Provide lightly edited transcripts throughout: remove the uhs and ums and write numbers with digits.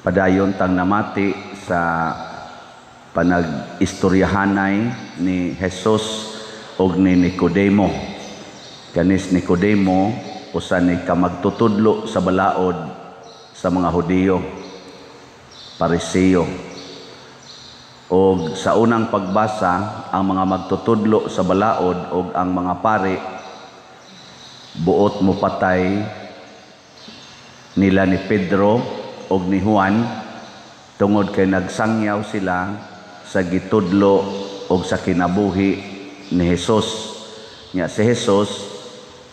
Padayon tang namati sa panag-istoryahanay ni Jesus ug ni Nicodemo. Kanis Nicodemo usa ni kamagtutudlo sa balaod sa mga Hudiyo, Pariseo. Og sa unang pagbasa, ang mga magtutudlo sa balaod og ang mga pari buot mo patay nila ni Pedro og ni Juan tungod kay nagsangyaw sila sa gitudlo og sa kinabuhi ni Jesus. Nya si Jesus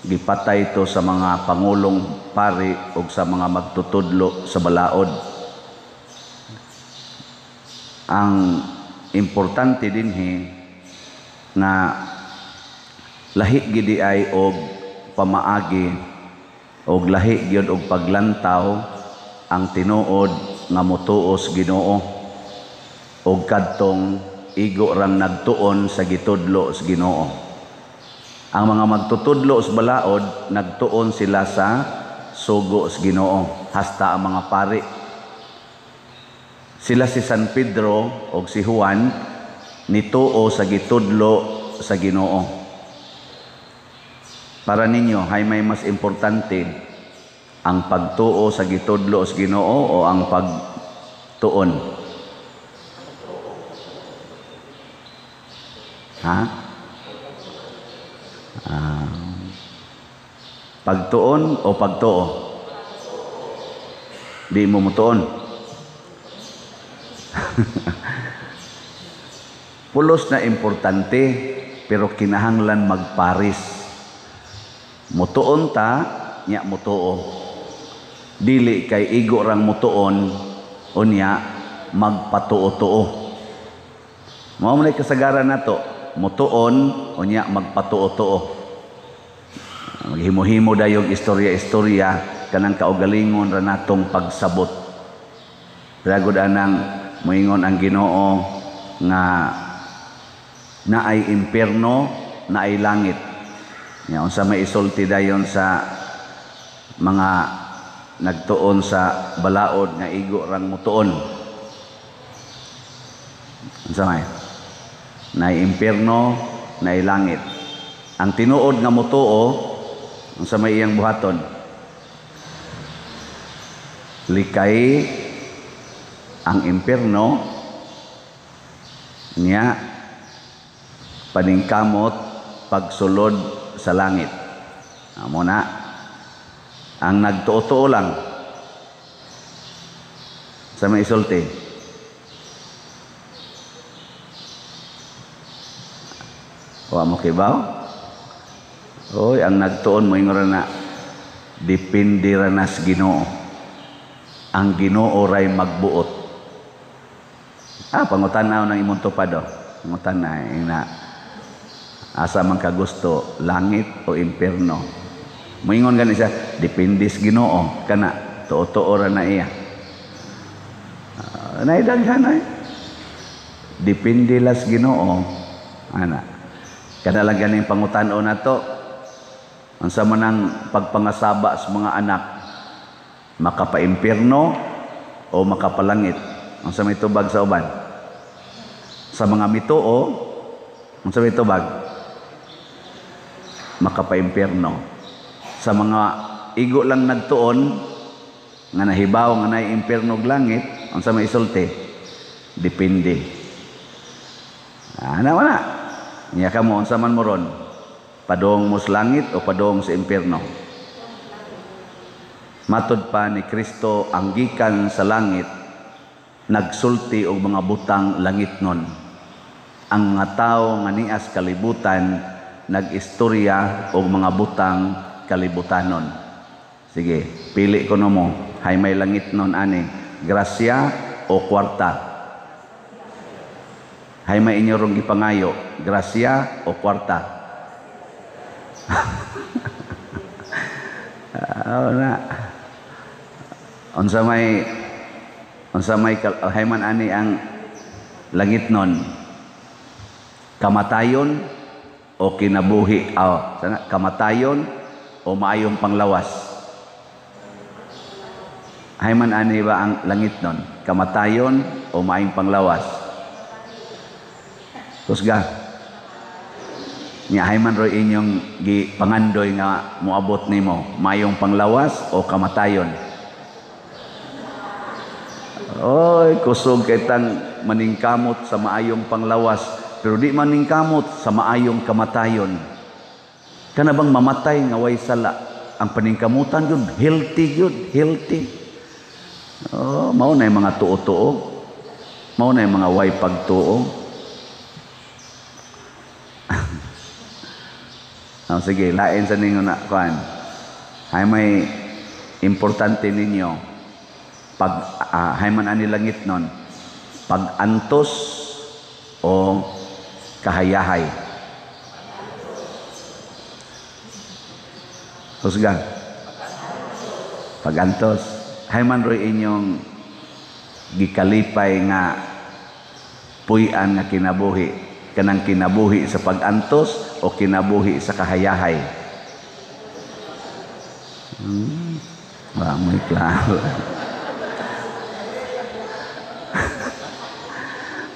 gipatay ito sa mga pangulong pari og sa mga magtutudlo sa balaod. Ang importante dinhi nga lahi gidi ay og pamaagi og lahi gyud og paglantaw ang tinuod nga motuo sa Ginoo og kadtong igo rang nagtuon sa gitudlo sa Ginoo. Ang mga magtutudlo sa balaod, nagtuon sila sa sugo sa Ginoo, hasta ang mga pari. Sila si San Pedro og si Juan nituo sa gitudlo sa Ginoo. Para ninyo, hay may mas importante, ang pagtuo sa gitudlo sa Ginoo o ang pagtuon? Ha? Pagtuon o pagtuo? Di mo mutuon. Pulos na importante, pero kinahanglan magparis. Mutuon ta, nya mutuo. Dili kay igo rang mutuon, unya magpatuo-tuo. Mao man kasagaran nato, mutuon, unya magpatuo-tuo. Maghimo-himo dayong istorya-istorya kanang kaugalingon ra natong pagsabot. Pagod anang moingon ang Ginoo nga naay impierno, naay langit. Ya, unsa may isulti dayon sa mga nagtuon sa balaod nga igo rang mutuon? Unsa may? Naay impierno, naay langit. Ang tinuod nga mutuo, unsa may iyang buhaton? Likay ang impierno niya, paningkamot pagsulod sa langit. Amo na ang nagtuo-tuo lang sa may isulti. Wa mo kibaw? Oy, ang nagtuon mo ingon na depende ra na sa Ginoo. Ang Ginoo ray magbuot. Pangutanaw ng imong tupad oh. Pangutana ina asa man ka gusto, langit o impierno? Moingon gani siya, depende sa Ginoo kana, tuo-tuo ra na iya. Naidaghan ay. Depende las Ginoo ana. Kada lang ganing pangutan-on nato, unsa man ang pagpangasaba sa mga anak, makapaimpierno o makapalangit? Unsa may tubag sa uban? Sa mga mituo, unsa may tubag? Makapaimpierno. Sa mga igo lang nagtuon nga nahibaw nga naay impierno ug langit, unsa may isulti? Depende. Ana wala. Nya kamo unsa man mo ron? Padong mo sa langit o padong sa impierno? Matod pa ni Kristo, ang gikan sa langit nagsulti og mga butang langit nun. Ang mga tawo nga nias kalibutan nag-istorya og mga butang kalibutanon. Sige, pili ko no mo. Hay may langit nun ani, grasya o kwarta? Hay may inyo rong gipangayo, grasya o kwarta? Na. Unsa may hay man ani ang langit nun? Kamatayon o kinabuhi? Oh, sana, kamatayon o maayong panglawas? Hay man ani ba ang langit nun? Kamatayon o maayong panglawas? Kusga. Nya hay man roy inyong gipangandoy nga moabot nimo, maayong panglawas o kamatayon? Oy, kusog kay tang maningkamot sa maayong panglawas, pero di maningkamot sa maayong kamatayon. Kana bang mamatay nga way sala, ang paningkamutan yun, healthy yun, healthy. Oh, mao na yung mga tuo-tuo. Mao na yung mga way pagtuo. Oh, sige, lain sa ninyo na kuan. Hay may importante ninyo pag hay man ani langit nun, pag-antos o kahayahay. Husga. Pag-antos. Hay man roy inyong gikalipay nga puy-an nga kinabuhi, kanang kinabuhi sa pag-antos o kinabuhi sa kahayahay? Wa mo'y klaro.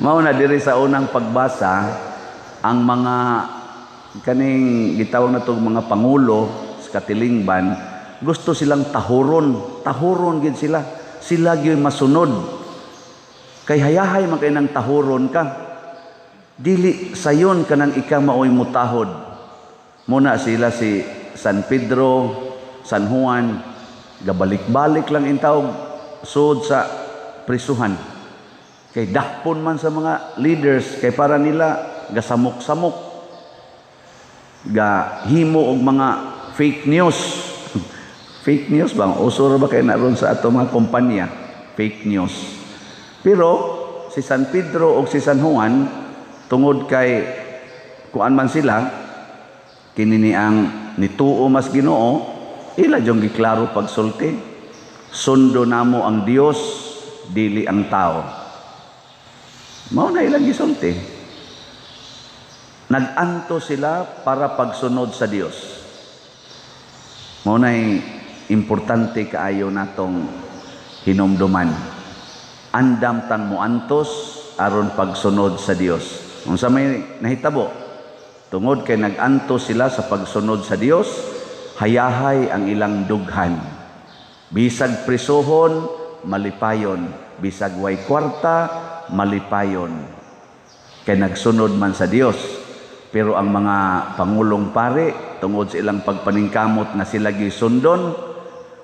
Mao na diri sa unang pagbasa ang mga kaning gitawag na tong mga pangulo sa katilingban, gusto silang tahuron, tahuron gid sila. Sila gyud masunod. Kay hayahay man kay nang tahuron ka. Dili sayon kanang ikaw maoy mutahod. Muna sila si San Pedro, San Juan, gabalik-balik lang intawog sud sa prisuhan. Kay dakpon man sa mga leaders kay para nila gasamok-samok, gahimo og mga fake news. Fake news bang uso ra ba kay naron sa ato mga kumpanya, fake news. Pero si San Pedro og si San Juan, tungod kay kuan man sila, kini ni ang nituo mas Ginoo, ila jung giklaro pagsulti, sundo namo ang Dios, dili ang tao. Mao na ilang gisulti. Nag-anto sila para pagsunod sa Dios. Mao na'y importante kaayo natong hinumduman. Andam tang moantos aron pagsunod sa Dios. Unsa may nahitabo? Tungod kay nag-antos sila sa pagsunod sa Dios, hayahay ang ilang dughan. Bisag prisuhon, malipayon. Bisag way kwarta, malipayon. Kay nagsunod man sa Dios. Pero ang mga pangulong pare, tungod sa ilang pagpaningkamot nga sila gisundon,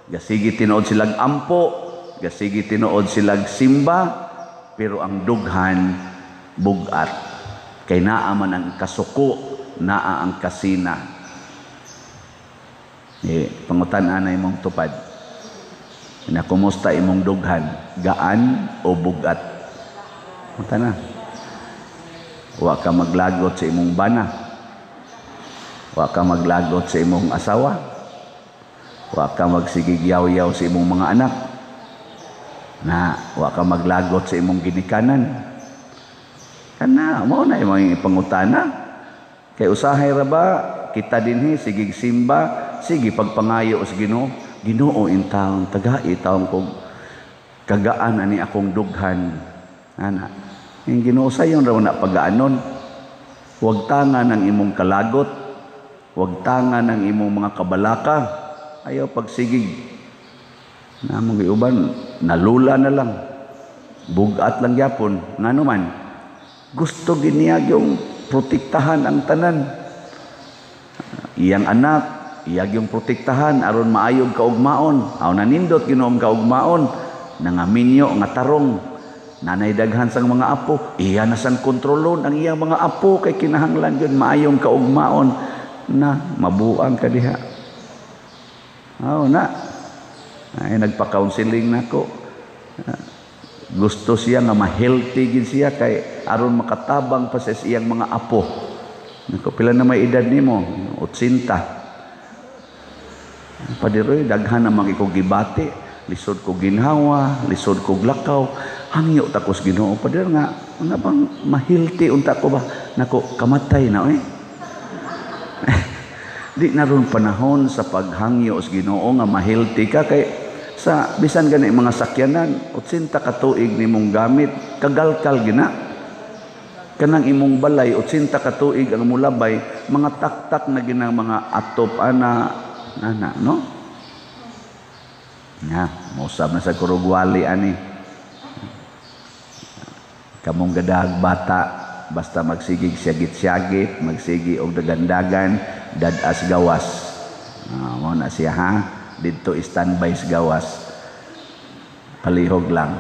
gasigi tinuod silang ampo, gasigi tinuod silang simba, pero ang dughan bugat. Kay naa man ang kasuko, naa ang kasina. Eh, pangutan-an na imong tupad. Na kumusta imong dughan, gaan o bugat? Pangutan na. Wa ka maglagot sa imong bana. Wa ka maglagot sa imong asawa. Wa ka magsigig yaw-yaw sa imong mga anak. Na wa ka maglagot sa imong ginikanan. Kana mao na imong ipangutana. Kay usahay ra ba kita dinhi sigig simba, sige pagpangayo sa Ginoo. Ginoo intawon tagai taon kog kagaan ani akong dughan. Ana. Yung Ginoo sayon raw na pagaanon. Huwag tanga ng imong kalagot, huwag tanga ng imong mga kabalaka. Ayaw pagsigig. Namong giuban, nalula na lang. Bugat lang gyapon. Ngano man, gusto giniya yung protektahan ang tanan. Iyang anak, iyag yung protektahan aron maayog kaugmaon. Aw nanindot Ginoong kaugmaon, nangaminyo nga tarong. Nanay daghan sang mga apo, iya na sang kontrolon ang iyang mga apo kay kinahanglan gyud maayong kaugmaon na mabuang ka diha. Aw na. Ay nagpa-counseling nako. Gusto siya nga ma-healthy gid siya kay aron makatabang pa sa iyang mga apo. Nako pila na may edad nimo? 80. Padiroy daghan na mga gibati, lisod ko ginhawa, lisod ko lakaw. Hangyo takos Ginoo pader nga una bang mahilti unta ko ba nako kamatay na oy. Di na ron panahon sa paghangyo sa Ginoo nga mahilti ka kay Sa bisan gani mga sakyanan, 80 ka tuig nimong gamit, kagalkal gina. Kanang imong balay, 80 ka tuig ang mulabay, mga taktak na ginang mga atop ana ana, no? Nga, mausab na sa kurugwali ani. Kamong gadag bata, basta magsigig siyagit-siyagit, magsigi og dagandagan, dadas gawas. Mao na siya ha. Didto standby sa gawas. Palihog lang.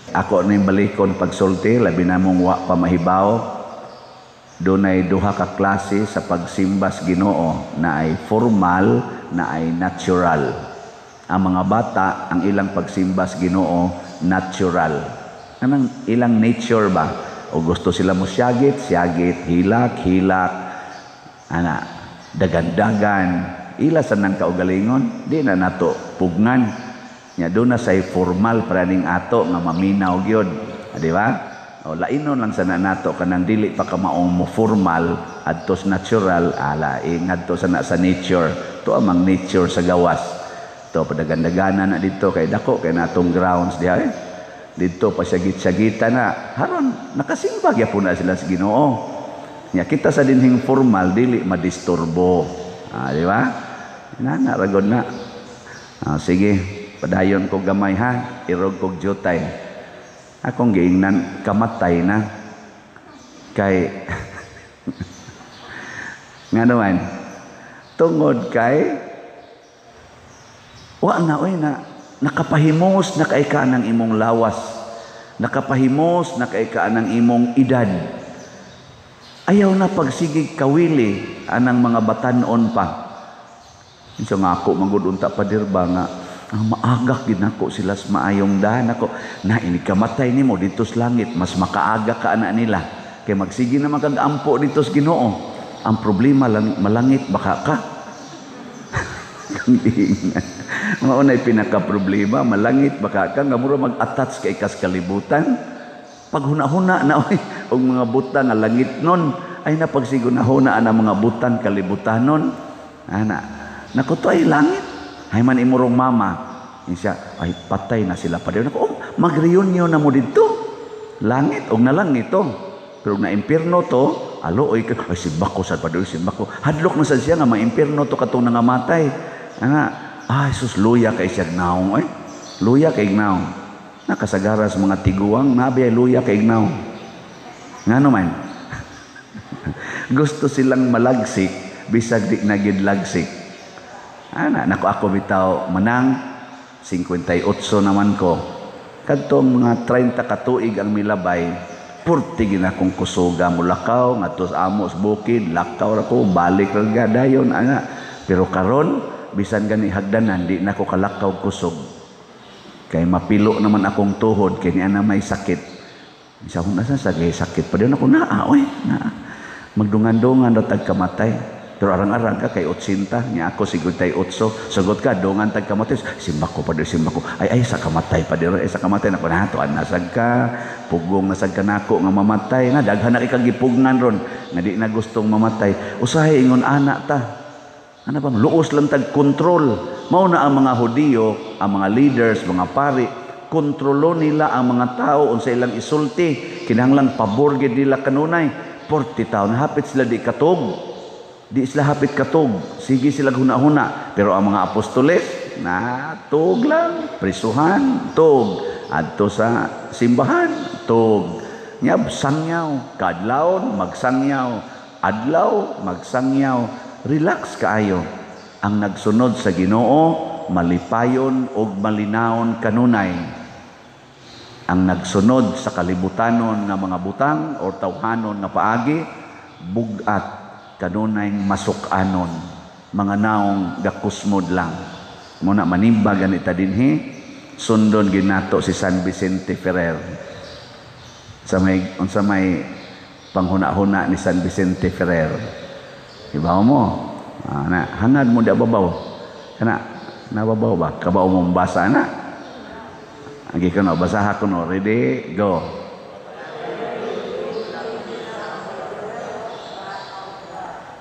Ako ning balikon pagsulti, labi na mong wa pa mahibaw. Dunay duha ka klase sa pagsimba sa Ginoo, na ay formal, na ay natural. Ang mga bata, ang ilang pagsimba sa Ginoo natural. Anang ilang nature ba? O gusto sila mo siyagit, siyagit, hilak, hilak, ana, dagandagan, ila sa nang kaugalingon, di na nato pugnan. Nya doon na say formal para ning ato nga maminaw gyud, di ba? O lainon lang sana nato kanang dili pa ka maong mo formal adtos natural, ala ngadto sana sa nature. To amang nature sa gawas. To padagandaganan na didto kay dako kay natong grounds diha eh. Didto pa syagit-syagita na. Haron nakasimba gyapon na sila sa Ginoo. Nya kita sa dinhing formal dili madisturbo. Di ba? Nana ragod na. Sige, padayon ko gamay ha, irog kog jutay. Akong giingnan kamatay na kay nga naman tungod kay wa na oy na nakapahimos na kay ka ng imong lawas, nakapahimos na kay ka ng imong edad. Ayaw na pagsigig kawili anang mga batanon pa. Insa nga ako manggod unta pader ba nga ang maagak gid nako sila sa maayong dahan ako na ini kamatay nimo didto sa langit, mas makaaga ka ana nila kay magsige naman kag ampo didto sa Ginoo. Ang problema lang malangit baka ka. Mao nay pinaka problema, malangit baka ka nga mura mag-attach kay kas kalibutan. Paghuna-huna na oy og mga butang nga langit nun, ay napagsigunahuna ang mga butang kalibutanon. Ana, nako to ay langit. Hay man imurong mama, siya ay patay na sila pa. Nako, oh, mag-reunion na mo didto. Langit og nalangit to. Pero na impierno to, alo oy ay simbako sad pa doy simbako. Hadlok na sad siya nga ma-impierno to katong nangamatay. Ana, ay sus luya kay siya naong oy. Luya kay naong. Nakasagaras mga tiguang nabi ay luya kay naong. Ngano man? Gusto silang malagsik bisag di na gyud lagsik. Ana, nako ako bitaw manang 58 naman ko. Kadtong mga 30 ka tuig ang milabay, purti gina akong kusuga mulakaw ngadto sa amo sa bukid, lakaw ra ko, balik ra gadayon ana. Pero karon bisan gani hagdanan di na ko kalakaw kusog. Kay mapilo naman akong tuhod kay niya na may sakit. Bisa akong nasa sa sakit pa din ako naa oy, naa. Magdungan-dungan ra tag kamatay. Pero arang-arang ka kay 80, niya ako 58. Sagot ka, dungan tag kamatay. Simbako pa din, simbako. Ay, ay, sa kamatay pa din. Ay, sa kamatay. Nako, natoan nasag ka. Pugong nasag ka nako nga mamatay. Na, daghan na ikang gipugngan ron. Nga di na gustong mamatay. Usahay, ingon anak ta. Ano bang, luos lang tag kontrol. Mao na ang mga Hudiyo, ang mga leaders, mga pari, kontrolo nila ang mga tao unsa ilang isulti. Kinahanglan pabor gid nila kanunay. 40 taon, hapit sila di katog. Di sila hapit katog. Sige sila huna-huna. Pero ang mga apostoles, na tug lang. Prisuhan, tug. Adto sa simbahan, tug. Nyab, sangyaw. Kadlawon, magsangyaw. Adlaw, magsangyaw. Relax kaayo. Ang nagsunod sa Ginoo, malipayon og malinaon kanunay. Ang nagsunod sa kalibutanon nga mga butang o tawhanon nga paagi, bugat kanunay masuk-anon, mga naong gakusmod lang. Muna manimba ganita dinhi, sundon ginato si San Vicente Ferrer. Sa may unsa may panghuna-huna ni San Vicente Ferrer. Ibaw mo. Na hangad mo di ababaw. Kana nababaw ba? Kabaw mong basa na. Agi ko no, basaha ko no. Ready, go.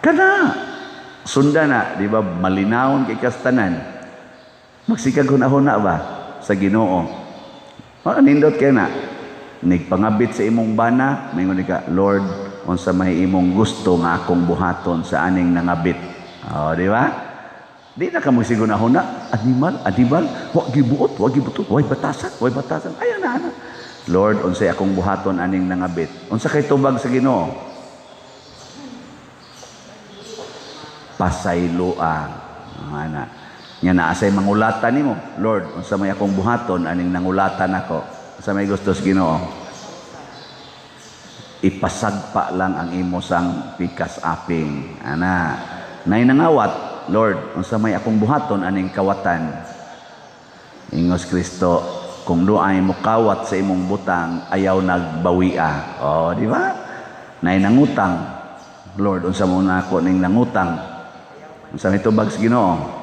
Kana Sunda na, di ba? Malinawon kay kastanan. Magsikag hunahuna ba sa Ginoo? O, nindot kay na. Nigpangabit sa imong bana, maingon ka, "Lord, unsa may imong gusto nga akong buhaton sa aning nangabit?" O, di ba? Di na ka magsigunahuna, animal, animal, wa gibuot, wa gibuot, way batasan, way batasan. Ayaw na, ana. "Lord, unsay akong buhaton aning nangabit?" Unsa kay tubag sa Ginoo? Pasayloa. Ana. Nya naa say mangulatan nimo. "Lord, unsa may akong buhaton aning nangulatan ako?" Unsa may gusto sa Ginoo? Ipasagpa lang ang imo sang pikas aping. Ana. Nay nangawat, "Lord, unsa may akong buhaton aning kawatan?" Ingos Kristo, kung doay mo kawat sa imong butang, ayaw nagbawia. Oh, di ba? Nay nangutang, "Lord, unsa mo na ako ning nangutang?" Unsa may tubag sa Ginoo?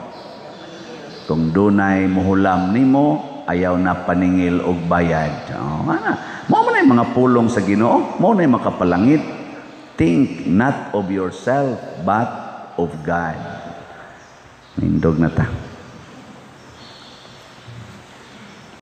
Kung dunay muhulam nimo, ayaw na paningil og bayad. Oh, ana. Mao man ay mga pulong sa Ginoo, mao na makapalangit. Think not of yourself, but of God. Nindog na ta.